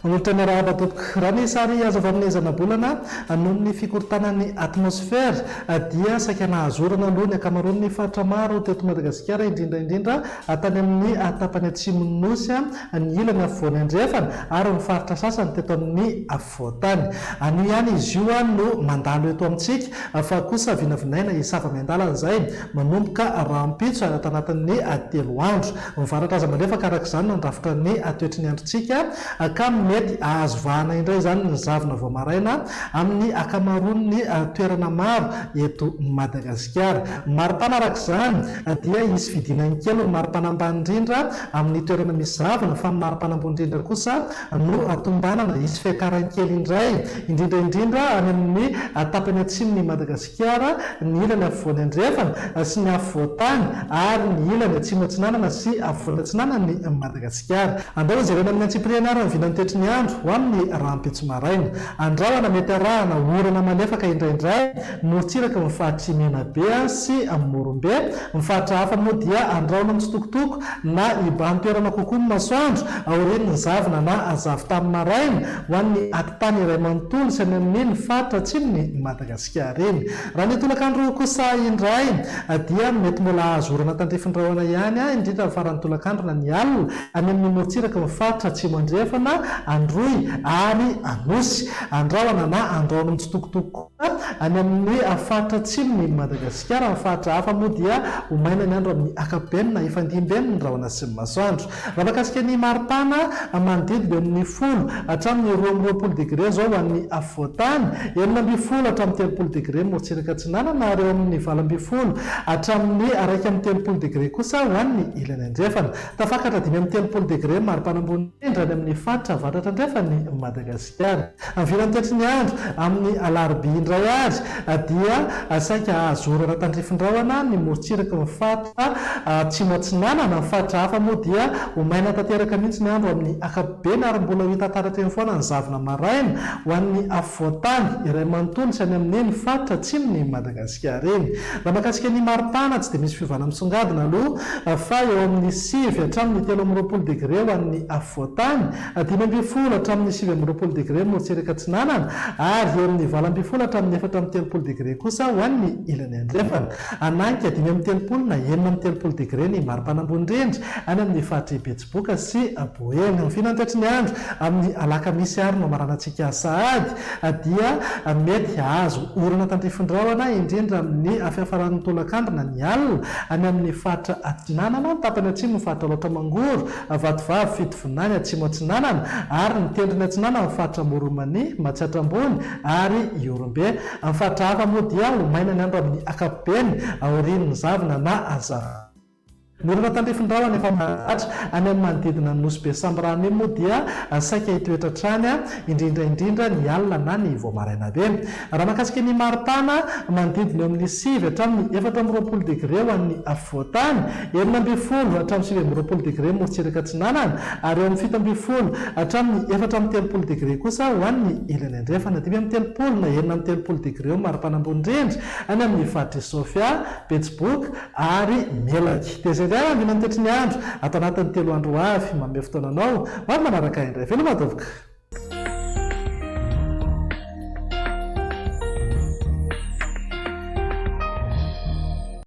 Manolotra ny arahaba tompoko. Raha ny sary azo avy amin'ny zanabolana noho ny fikorontanan'ny atmosfera dia saika nahazo orana aloha ny ankamaroan'ny faritra maro teto Madagasikara indrindra indrindra tany amin'ny tapany atsimon'ny Nosy, ny ilany afovoany andrefana ary ny faritra sasany teto amin'ny afovoantany. Anio ihany izy io no mandalo eto amintsika fa kosa vinavinaina hisava miandalana izay manomboka rahampitso ary ato anatin'ny telo andro. Mivaratra aza malefaka araka izany nandrafitra ny toetry ny androntsika ka mety hahazo vahana indray izany ny zavona vao maraina amin'ny ankamaroan'ny toerana maro eto Madagasikara. Ny maripana araka izany dia hisy fidinany kely ny maripana ambany indrindra amin'ny toerana misy zavona fa ny maripana ambony indrindra kosa no tombanana hisy fiakarany kely indray, indrindra indrindra any amin'ny tapany atsimon'i Madagasikara, ny ilany afovoany andrefana sy ny afovoantany ary ny ilany atsimo atsinanana sy afovoany atsinanan'i Madagasikara. Andao hojerena amin'ny antsipiriany ary ny vinan'ny toetry ny andro ho amin'ny rahampitso maraina. Andrahona mety arahana orana malefaka indraindray morontsiraky ny faritr'i Menabe sy Morombe. Ny faritra hafa moa dia andrahona mitsitokotoko na hibahan-toerana kokoa ny masoandro aorian'ny zavona na zavon-tany maraina ho an'ny atitany iray manontolo sy any amin'iny faritra atsimon'i Madagasikara iny. Raha ny tolakandro kosa indray dia mety mbola hahazo orana tandrifin-drahona ihany, indrindra ny faran'ny tolakandro na ny alina, any amin'ny morontsiraky ny faritra atsimo andrefana, Androy ary Anosy. Andrahona na andrahona mitsitokotoko kosa any amin'ny faritra atsimon'i Madagasikara. Ny faritra hafa moa dia ho maina ny andro amin'ny ankapobeny na hifandimby eny ny rahona sy ny masoandro. Raha mahakasika ny maripana, manodidina eo amin'ny folo hatramin'ny 22 degre izao ho an'ny afovoantany, 16 hatramin'ny 30 degre ny morontsiraka atsinanana ary eo amin'ny 18 hatramin'ny 31 degre kosa ho an'ny ilany andrefana. Tafakatra 35 degre ny maripana ambony indrindra any amin'ny faritra avaratra andrefan'i Madagasikara. Vilan'ny ny andro amin'ny alarobia indray ary dia saika hahazo orana tandrifin-drahona ny morontsiraky ny faritra atsimo atsinanana. Ny faritra hafa moa dia ho maina tanteraka mihitsy ny andro amin'ny ankapobeny ary mbola ho hita taratra eny foana ny zavona maraina ho an'ny afovoantany iray manontolo sy any amin'iny faritra atsimon'i Madagasikara iny. Raha mahakasika ny maripana tsy dia misy fiovana misongadina aloha fa eo amin'ny 9 hatramin'ny 23 degre ho an'ny afovoantany 15 hatramin'ny 29 degre ny morontsiraka atsinanana ary eo amin'ny 18 hatramin'ny 34 degre kosa ho an'ny ilany andrefana. Hananika 35 na 36 degre ny maripana ambony indrindra any amin'ny faritr'i Betsiboka sy Boeny. Ny filan-toetry ny andro amin'ny alakamisy ary no hamaranantsika sahady dia mety hahazo orana tandrifin-drahona indrindra amin'ny fiafaran'ny tolakandro na ny alina any amin'ny faritra atsinanana, ny tapany atsimo ny faritra Alaotra Mangoro, Vatovavy, Fitovinany, Atsimo Atsinanana, ary ny tendrony atsinanan'ny faritra Amoron'i Mania, Matsiatra Ambony ary Ihorombe. Amin'ny faritra hafa moa dia ho maina ny andro amin'ny ankapobeny aorian'ny zavona na hazavana. Ny orana tandrifin-drahona efa mahazatra any amin'ny manodidina ny Nosy Be Sambirano iny moa dia saika hitoetra hatrany, indrindra indrindra ny alina na ny vao maraina be. Raha mahakasika ny maripana, manodidina eo amin'ny 9 hatramin'ny 24 degre ho an'ny afovoantany, 16 hatramin'ny 29 degre morontsiraka atsinanana, ary eo amin'ny 17 hatramin'ny 34 degre kosa ho an'ny ilany andrefana. 35 na 36 degre eo maripana ambony indrindra any amin'ny faritr'i Sofia, Betsiboka ary Melaky. Dia izay indray ary ny vinan'ny toetry ny andro ato anatin'ny telo andro ho avy. Manome fotoana anao ho avy manaraka indray. Veloma tompoko.